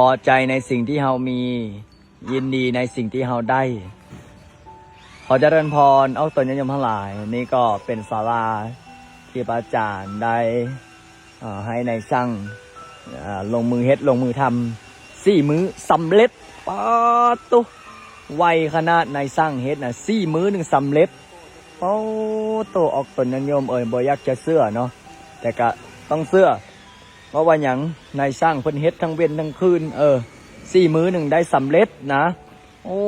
ພໍໃຈໃນສິ່ງທີ່ເຮົາມີ, ຍິນດີໃນສິ່ງທີ່ເຮົາໄດ້. ຂໍຈະເລີນພອນອອກຕົນຍາດໂຍມທັງຫຼາຍ, ນີ້ກໍເປັນສາລາທີ່ພະອາຈານໄດ້ ເອີ ໃຫ້ນາຍຊ່າງ ເອີ ລົງມືເຮັດລົງມືທຳ ສີ່ມື້ສຳເລັດ. ປາດໂທ້ ໄວຂະໜາດນາຍຊ່າງເຮັດນະ ສີ່ມື້ໜຶ່ງສຳເລັດ. ປາດໂທ້ ອອກຕົນຍາດໂຍມເອີຍ ບໍ່ຢາກຈະເຊື່ອເນາະ ແຕ່ກະຕ້ອງເຊື່ອ. ເພາະວ່າຫຍັງ? ນາຍຊ່າງເພິ່ນເຮັດທັງເວັນທັງຄືນ ເອີ ສີ່ມື້ໜຶ່ງໄດ້ສຳເລັດນະ. ໂອ້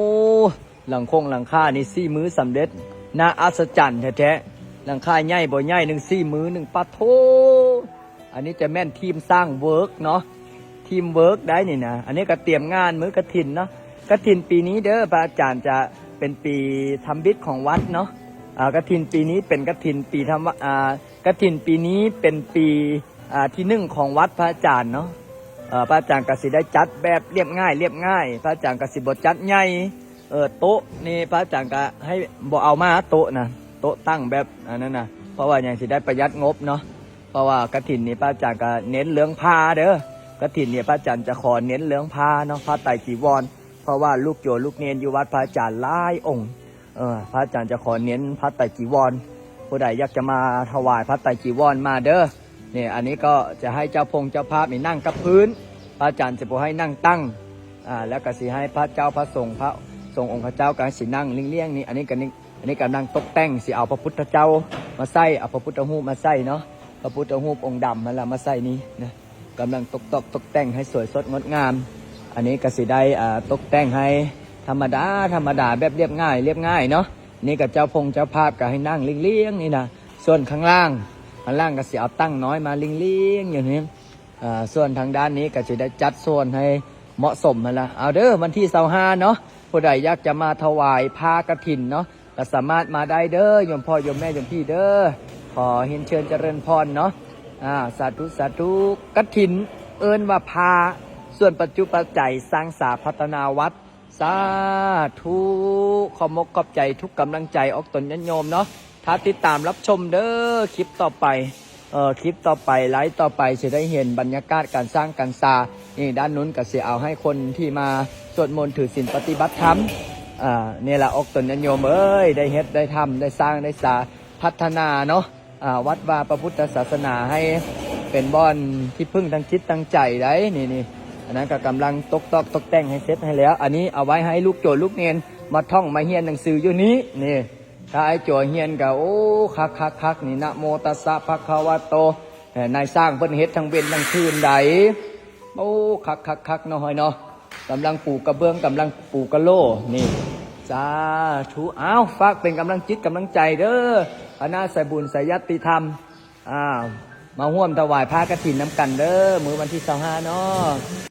ຫຼັງຄົງຫຼັງຄານີ້ສີ່ມື້ສຳເລັດ ໜ້າອັດສະຈັນແທ້ໆ. ຫຼັງຄາໃຫຍ່ບໍ່ໃຫຍ່ໜຶ່ງ ສີ່ມື້ໜຶ່ງ ປາດໂທ້. ອັນນີ້ຈະແມ່ນທີມສ້າງເວີກເນາະ ທີມເວີກໄດ້ນີ້ນະ. ອັນນີ້ກໍຕຽມງານມື້ກະຖິນເນາະ. ກະຖິນປີນີ້ເດີ ພະອາຈານຈະເປັນປີທຳອິດຂອງວັດເນາະ. ອາ ກະຖິນປີນີ້ເປັນກະຖິນປີທຳ ອາ ກະຖິນປີນີ້ເປັນປີ ອາ ທີໜຶ່ງຂອງວັດພະອາຈານເນາະ. ເອີ ພະອາຈານກໍຊິໄດ້ຈັດແບບລຽບງ່າຍ ລຽບງ່າຍ ພະອາຈານກໍຊິບໍ່ຈັດໃຫຍ່. ເອີ ໂຕະນີ້ພະອາຈານກໍໃຫ້ບໍ່ເອົາມາ ໂຕະນະ ໂຕະຕັ້ງແບບອັນນັ້ນນະ ເພາະວ່າຫຍັງ? ຊິໄດ້ປະຢັດງົບເນາະ. ເພາະວ່າກະຖິນນີ້ພະອາຈານກໍເນັ້ນເລື່ອງຜ້າເດີ. ກະຖິນນີ້ພະອາຈານຈະຂໍເນັ້ນເລື່ອງຜ້າເນາະ ຜ້າໄຕຈີວອນ ເພາະວ່າລູກໂຍມລູກເນນຢູ່ວັດພະອາຈານຫຼາຍອົງ ເອີ ພະອາຈານຈະຂໍເນັ້ນຜ້າໄຕຈີວອນ. ຜູ້ໃດຢາກຈະມາຖວາຍຜ້າໄຕຈີວອນມາເດີ. ນີ້ ອັນນີ້ກໍຈະໃຫ້ເຈົ້າພົງເຈົ້າພາບນີ້ນັ່ງກັບພື້ນ ພະອາຈານຈະບໍ່ໃຫ້ນັ່ງຕັ້ງ. ອາ ແລ້ວກໍຊິໃຫ້ພະເຈົ້າພະສົງ ພະສົງອົງຂະເຈົ້າກໍຊິນັ່ງລຽງໆນີ້. ອັນນີ້ກໍນີ້ ອັນນີ້ກຳລັງຕົກແຕ່ງ ຊິເອົາພະພຸດທະເຈົ້າມາໃສ່ ເອົາພະພຸດທະຮູບມາໃສ່ເນາະ ພະພຸດທະຮູບອົງດຳຫັ້ນລະມາໃສ່ນີ້ນະ. ກຳລັງຕົກຕອກຕົກແຕ່ງໃຫ້ສວຍສົດງົດງາມ. ອັນນີ້ກໍຊິໄດ້ ອາ ຕົກແຕ່ງໃຫ້ທຳມະດາ ທຳມະດາ ແບບລຽບງ່າຍ ລຽບງ່າຍເນາະ. ນີ້ກໍເຈົ້າພົງເຈົ້າພາບກໍໃຫ້ນັ່ງລຽງໆນີ້ນະ. ສ່ວນຂ້າງລ່າງ ຂ້າງລ່າງກໍຊິເອົາຕັ່ງນ້ອຍມາລຽງໆຢູ່ນີ້. ອາ ສ່ວນທາງດ້ານນີ້ກໍຊິໄດ້ຈັດສ່ວນໃຫ້ເໝາະສົມຫັ້ນລະ. ເອົາເດີ ວັນທີຊາວຫ້າເນາະ ຜູ້ໃດຢາກຈະມາຖວາຍຜ້າກະຖິນເນາະ ກໍສາມາດມາໄດ້ເດີ ໂຍມພໍ່ໂຍມແມ່ໂຍມພີ່ເດີ. ຂໍຮຽນເຊີນຈະເລີນພອນເນາະ. ອາ ສາທຸ ສາທຸ. ກະຖິນເອີ້ນວ່າຜ້າ ສ່ວນປັດຈຸປັດໄຈສ້າງສາພັດທະນາວັດ. ສາທຸ ຂອບມົກຂອບໃຈທຸກກຳລັງໃຈອອກຕົນຍາດໂຍມເນາະ. ຖ້າຕິດຕາມຮັບຊົມເດີ ຄລິບຕໍ່ໄປ ເອີ ຄລິບຕໍ່ໄປ ໄລຟ໌ຕໍ່ໄປ ຊິໄດ້ເຫັນບັນຍາກາດການສ້າງການສາ. ນີ້ ດ້ານນັ້ນກໍຊິເອົາໃຫ້ຄົນທີ່ມາສວດມົນຖືສິນປະຕິບັດທຳ. ອາ ນີ້ລະ ອອກຕົນຍາດໂຍມເອີຍ ໄດ້ເຮັດໄດ້ທຳ ໄດ້ສ້າງໄດ້ສາ ພັດທະນາເນາະ. ອາ ວັດວາພະພຸດທະສາສະໜາໃຫ້ເປັນບ່ອນທີ່ເພິ່ງທາງຈິດທາງໃຈໄດ໋. ນີ້ໆ ອັນນັ້ນກໍກຳລັງຕົກຕອກຕົກແຕ່ງໃຫ້ເສັດໃຫ້ແລ້ວ. ອັນນີ້ເອົາໄວ້ໃຫ້ລູກໂຈລູກເນນມາທ່ອງມາຮຽນໜັງສືຢູ່ນີ້. ນີ້ ຖ້າອ້າຍໂຈຮຽນກໍ ໂອ້ ຄັກໆໆ ນີ້ ນະໂມຕັດສະພະຄະວະໂຕ. ເອີ ນາຍຊ່າງເພິ່ນເຮັດທັງເວັນທັງຄືນໄດ໋. ໂອ້ ຄັກໆໆ ເນາະ ເຮີຍເນາະ. ກຳລັງປູກະເບື້ອງ ກຳລັງປູກະໂຫຼ ນີ້ ສາທຸ. ອ້າວ ຝາກເປັນກຳລັງຈິດກຳລັງໃຈເດີ ຄະນະສາຍບຸນສາຍຍາດຕິທຳ. ອ້າວ ມາຮ່ວມຖວາຍຜ້າກະຖິນນຳກັນເດີ ມື້ວັນທີຊາວຫ້າເນາະ.